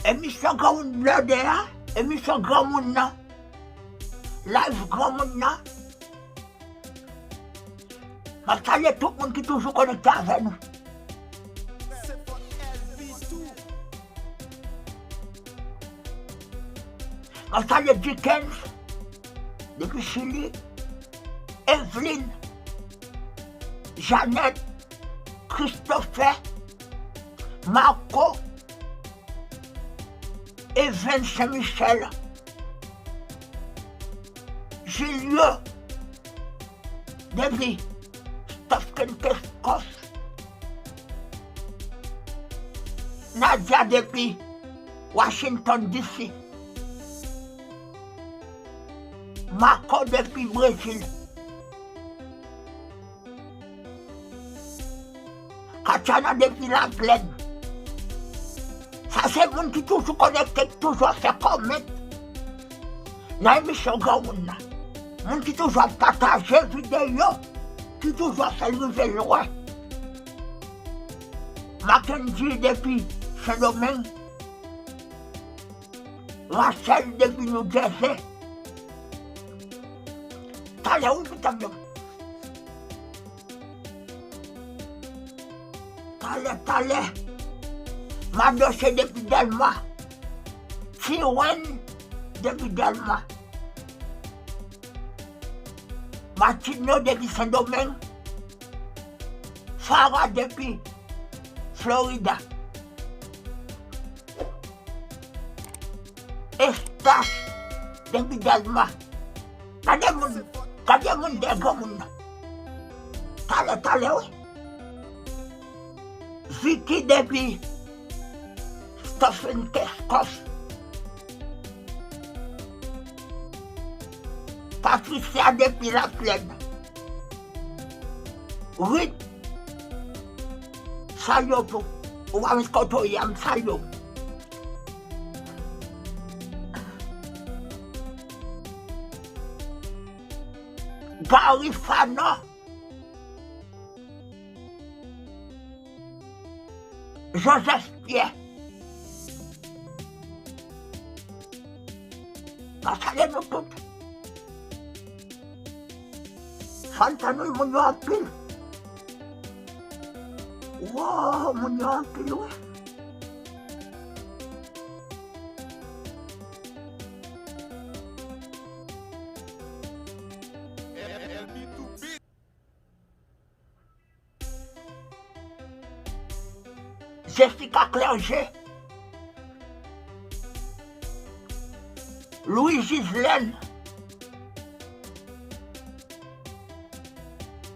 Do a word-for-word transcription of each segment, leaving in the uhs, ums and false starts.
Emisyon Granmoun Blòdè a, emisyon granmoun nan, live granmoun nan. M ap salye tout moun ki toujou konekte avè nou. M ap salye Dickens depi Chili, Evelyn, Jeannette, Christopher, Marco, Evens Saint Michel, Julio depi Stop Kente Kòs, Nadia depi Washington D C, Marco depi Brezil. Katiana depi Laplèn. Sa se moun ki toujou konekte, ki toujou ap fè kòmant nan emisyon granmoun nan. Moun ki toujou ap pataje videyo, ki toujou ap fè l rive lwen. Mackendy depi Sendomeng. Rachel depi New Jersey. Talè wi, pitit mwen. Talè, talè. Madoche depi Dèlma. Tiwen depi Dèlma. Matinyo depi Sendomeng. Farah depi Florida. Estache depi Dèlma. Gade moun, gade moun dèyè granmoun nan. Talè, talè, wi. Vicky depi Stephen Keskos. Patricia depi Laplèn. Ruth, salye w tou. Ou pa met kote w ye a, m salye w. Gary Fanon. Joseph Pierre. M ap salye nou tout. Fantan nou, moun yo anpil. Wow, moun yo anpil, wi. Jessica Clergé, Louis Gislaine,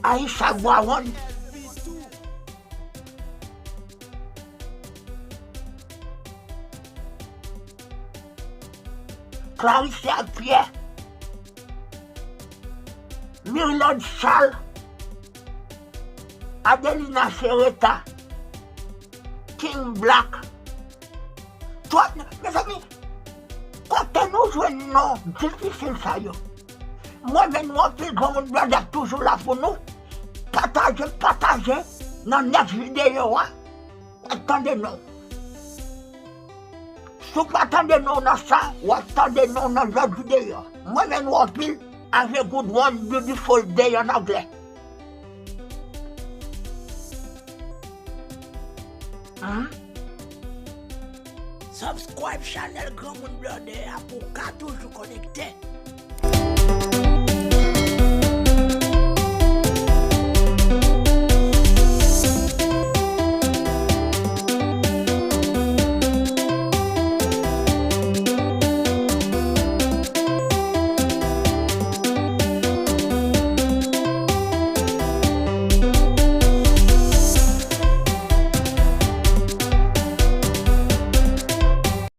Aisha Brown, Clarissa Pierre, Mirlande Charles, Adelina Sereta, King Black. Twòp, mezanmi, kote nou jwenn non difisil sa yo? Mwen menm, nou anpil granmoun Blòdè ap toujou la pou nou. Pataje, pataje nan nèks videyo a. W ap tande non. Si w pa tande non nan sa, w ap tande non nan lòt videyo. Mwen menm, nou anpil Have a good one, beautiful day an anglè. Hein? Subscribe chanèl Granmoun Blòdè a pou w ka toujou konekte.